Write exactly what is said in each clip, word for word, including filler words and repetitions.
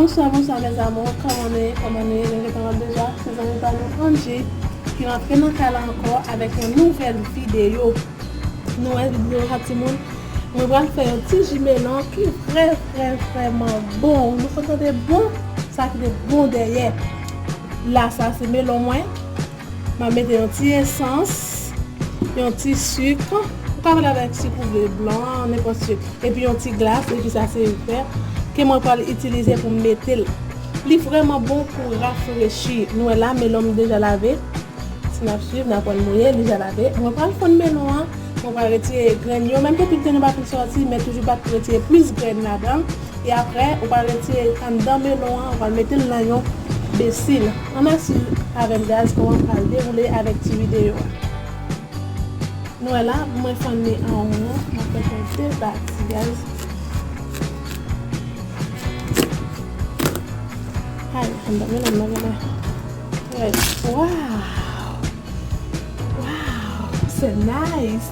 Bonswa, bonswa, mes amours. Kòman nou ye? Kòman nou ye? Nou gentan wè deja, se zanmi pa nou Angie ki rantre nan kay la ankò avèk yon nouvèl videyo. Nou wè videyo a, timoun. Mwen pral fè yon ti ji melon ki vrè, vrè, vrèman bon. Nou konn tande bon, sa ki te bon dèyè. La, sa se melon mwen. M ap mete yon ti esans, yon ti sik. Ou ka mete avèk sik ou vle, blan, nenpòt sik. Epi yon ti glas, epi sa se vè ke mwen pral itilize pou m mete l. Li vrèman bon pou rafrechi. Nou wè la, melon m deja lave. Si n ap swiv, n ap wè l mouye, li ja lave. Mwen pral fonn melon an, mwen pral retire grenn yo. Menm ke tout grenn yo pa fin sòti, men toujou bat pou retire plis grenn ladan. E apre, ou pral retire anndan melon an, ou pral mete l nan yon besin. Ann ap swiv avè m, guys, kòman m pral dewoule avèk ti videyo a. Nou wè la, mwen fann li an won, mwen fè fè de pati, guys. Ay, anndan melon nan genlè. Yes. Wow! Wow! C'est nice!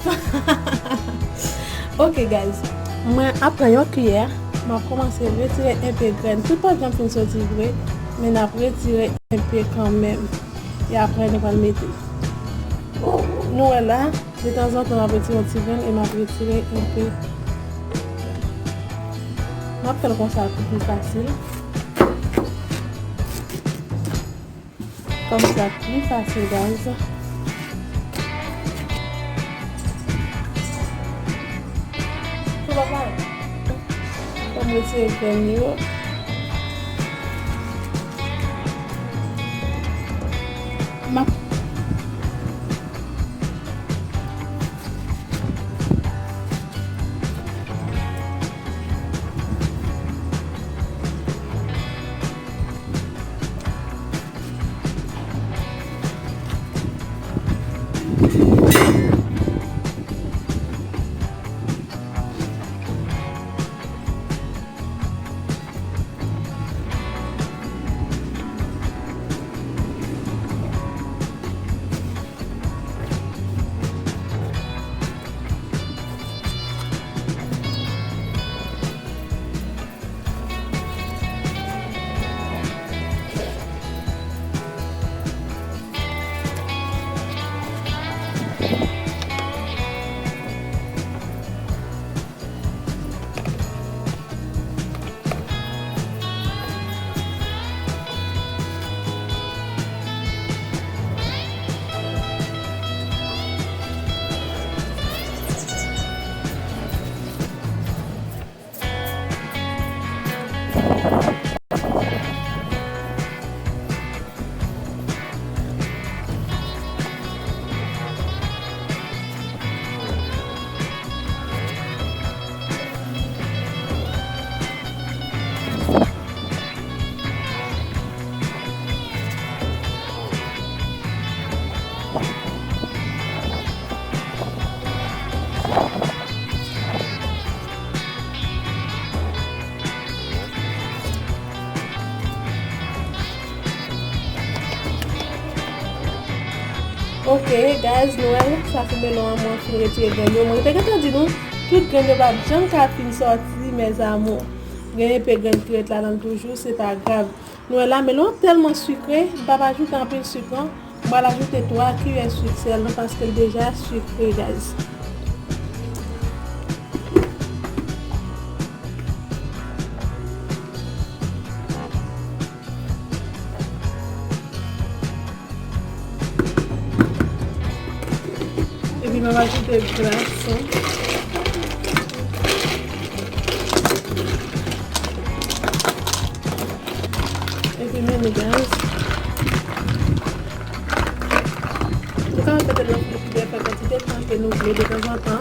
Ok, guys. Mwen ap pran yon kiyè, m ap kòmanse retire enpe grenn. Tout pa t janm fin soti vre, men n ap retire enpe kanmenm. E apre, nou pral mete. Nou wè la, detanzantan, m ap retire yon ti grenn e m ap retire enpe. M ap fè l konsa pou pi fasil. Kòmsa, pi fasil, guys. Fò m retire grenn yo. M ap Ok, guys, nou wè, sa se melon an, mwen fin retire grenn yo. Mwen te gentan di nou, tout grenn yo p ap janm ka fin sòti, mes amours. Gen enpe grenn ki ret ladan l toujou, se pa grav. Nou wè la, melon an tèlman sikre, m p ap ajoute anpil sik non. M pral ajoute twa kiyè sik sèlman paske l deja sikre, guys. Epi m ap ajoute glas. Epi men li, guys. Nou ka mete l nan frijidè, fè kantite tan ke nou vle detanzantan.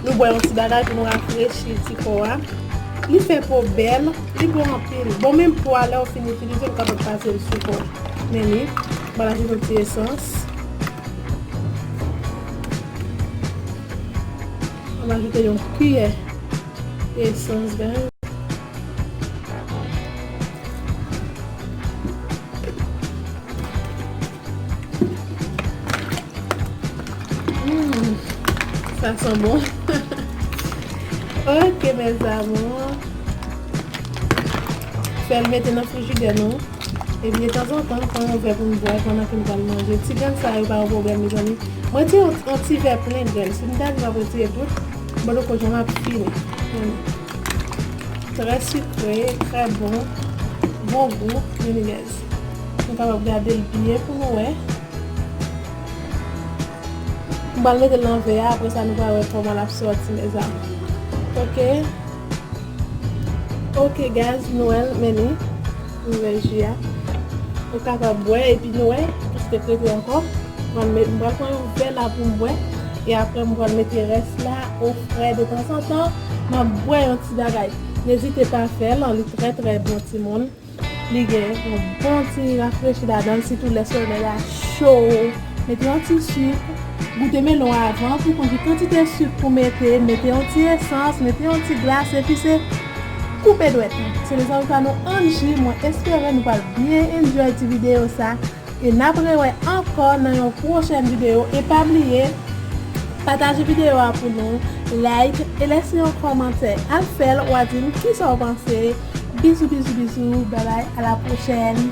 Nou bwè yon ti bagay pou nou rafrechi ti kò a. Li fè po bèl, li bon anpil. Bon, menm po a, lè w fin itilize, ou kapab pase l sou kò. Men li, m pral ajoute yon ti esans. M ajoute yon kiyè esans, guys. Mm, sa sent bon. Ok, mes amours. Fè l mete nan frijidè nou. Epi, tanzantan, pran yon vè pou n bwè pandan ke n pral manje. Ti grenn sa yo pa yon pwoblèm, mezanmi. Mwen retire yon, yon ti vè plen grenn. Si m ta di m ap retire tout, m pa t ko jan m ap fini. Trè sikre, trè bon, bon gou, meni guys. Nou kapab gade l byen pou nou wè. M pral mete l nan vè a, apre sa nou pral wè kòman l ap sòti, mezanmi. Ok. Ok, guys, nou wè l, meni. Nou wè ji a. Ou kapab bwè, epi nou wè, plis te prete ankò. M pral met, m pral pran yon vè la pou m bwè. E apre, m pral mete rès la o frè de tanzantan. M ap bwè yon ti bagay. Nezite pa fè l, li trè, trè bon, timoun. Li gen yon bon ti rafrechi ladan l, sitou lè solèy la cho. Mete yon ti sik, goute melon avan pou konn ki kantite sik pou mete, mete yon ti esans, mete yon ti glas, epi se koupe dwèt. Se lezanmi pa nou Angie, mwen espere nou pral byen enjoy ti videyo sa. E n ap rewè ankò nan yon pwochèn videyo. E pa bliye, pataje videyo a pou nou, like, e lese yon kòmantè. Al fè l, w a di m kisa w panse. Bizou, bizou, bizou. Babay, a la pwochèn.